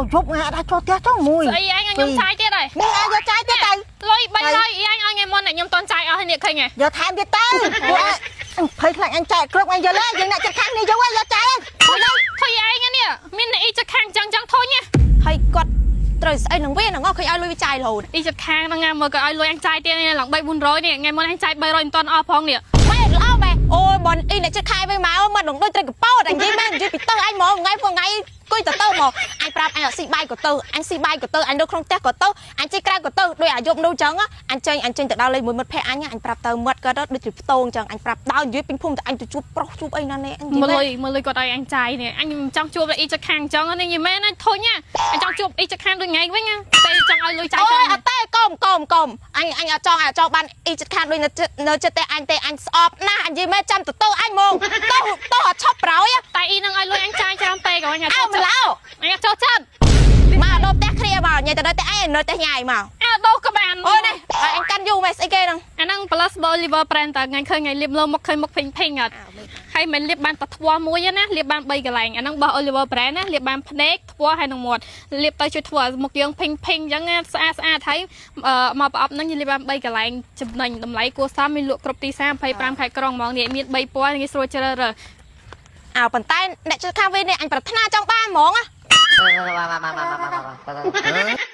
ដល់យប់ថ្ងៃអត់អាចចូលផ្ទះចុងមួយ ស្អីឯងឲ្យខ្ញុំចាយទៀតហើយ នេះអាចយកចាយទៀតទៅ លុយ300អ៊ីឯងឲ្យថ្ងៃមុនខ្ញុំតន់ចាយអស់ហើយនេះឃើញហ៎ យកថែមទៀតទៅពួកឯងភ័យខ្លាចអញចែកគ្រប់អញយល់ហើយយើងអ្នកចិត្តខាងនេះយល់ហើយយកចាយ ធុញធុញឯងនេះមានអ៊ីចិត្តខាងចឹងចឹងធុញណា ហើយគាត់ត្រូវស្អីនឹងវាហ្នឹងឃើញឲ្យលុយវាចាយរហូត អ៊ីចិត្តខាងហ្នឹងណាមើលក៏ឲ្យលុយអញចាយទៀតនេះឡើង3 400នេះថ្ងៃមុនអញចាយ300មិនតន់អស់ផងនេះ ម៉ែល្អម៉ែអូយបនអ៊ីអ្នកចិត្តខាយវិញមកមកដងដូចត្រីកពោតអញនិយាយមែននិយាយពីទៅអញហ្មងថ្ងៃព្រោះថ្ងៃគួយទៅទៅមកអញប្រាប់អញអត់ស៊ីបាយក៏ទៅអញស៊ីបាយក៏ទៅអញនៅក្នុងផ្ទះក៏ទៅអញជិះក្រៅក៏ទៅដូចអាយប់នោះចឹងអញចេញអញចេញទៅដល់លេងមួយមិត្តភក្តិអញអញប្រាប់ទៅមាត់គាត់ដូចជាផ្ទងចឹងអញប្រាប់ដល់និយាយពេញភូមិតែអញទៅជួបប្រុសជួបអីណានេះអញនិយាយ មើលលុយមើលលុយគាត់ឲ្យអញចាយនេះអញមិនចង់ជួបអ៊ីចិត្តខាងចឹងនេះយីមែនណាធុញណាអញចង់ជួបអ៊ីចិត្តខាងដូចថ្ងៃវិញណាតែចង់ឲ្យលុយចាយ អូ ច្រើន យអត់ទេកុំកុំកុំអញអញអត់ចង់អត់ចង់បានអ៊ីចិត្តខាងដូចនៅនៅចិត្តទេអញទេអញស្អប់ណាស់អញនិយាយមែនចាំទៅទៅអញហ្មងទៅទៅអត់ឈប់ប្រោយ តែអ៊ីនឹងឲ្យលុយអញចាយច្រើនពេកអញអត់ អើ ចូលចិត្ត មឡោ អញអត់ចូលចិត្ត មកដល់ផ្ទះគ្នាមកញ៉ៃទៅដល់ផ្ទះឯងនៅផ្ទះញ៉ៃមក អើដូរក៏បាន អូយនេះអញកាន់យូរមែនស្អីគេហ្នឹង អាហ្នឹង plus Oliver brand តើថ្ងៃឃើញថ្ងៃលាបលើមុខឃើញមុខភេងភេងអត់ហើយមិនលាបបានតែថ្ពាល់មួយណាលាបបាន3កន្លែងអាហ្នឹងរបស់ Oliver brand ណាលាបបានភ្នែកថ្ពាល់ហើយនឹងមាត់លាបទៅជួយធ្វើឲ្យមុខយើងភេងភេងអញ្ចឹងណាស្អាតស្អាតហើយមកប្រអប់ហ្នឹងយើងលាបបាន3កន្លែងចំណេញតម្លៃគួរសមមានលក់គ្រប់ទីផ្សារ25ខែក្រុងហ្មងនេះមាន3ពណ៌ងាយស្រួលជ្រើសរើស អើប៉ុន្តែអ្នកជិតខាងវិញនេះអញប្រាថ្នាចង់បានហ្មងណា មកមកមកមកមក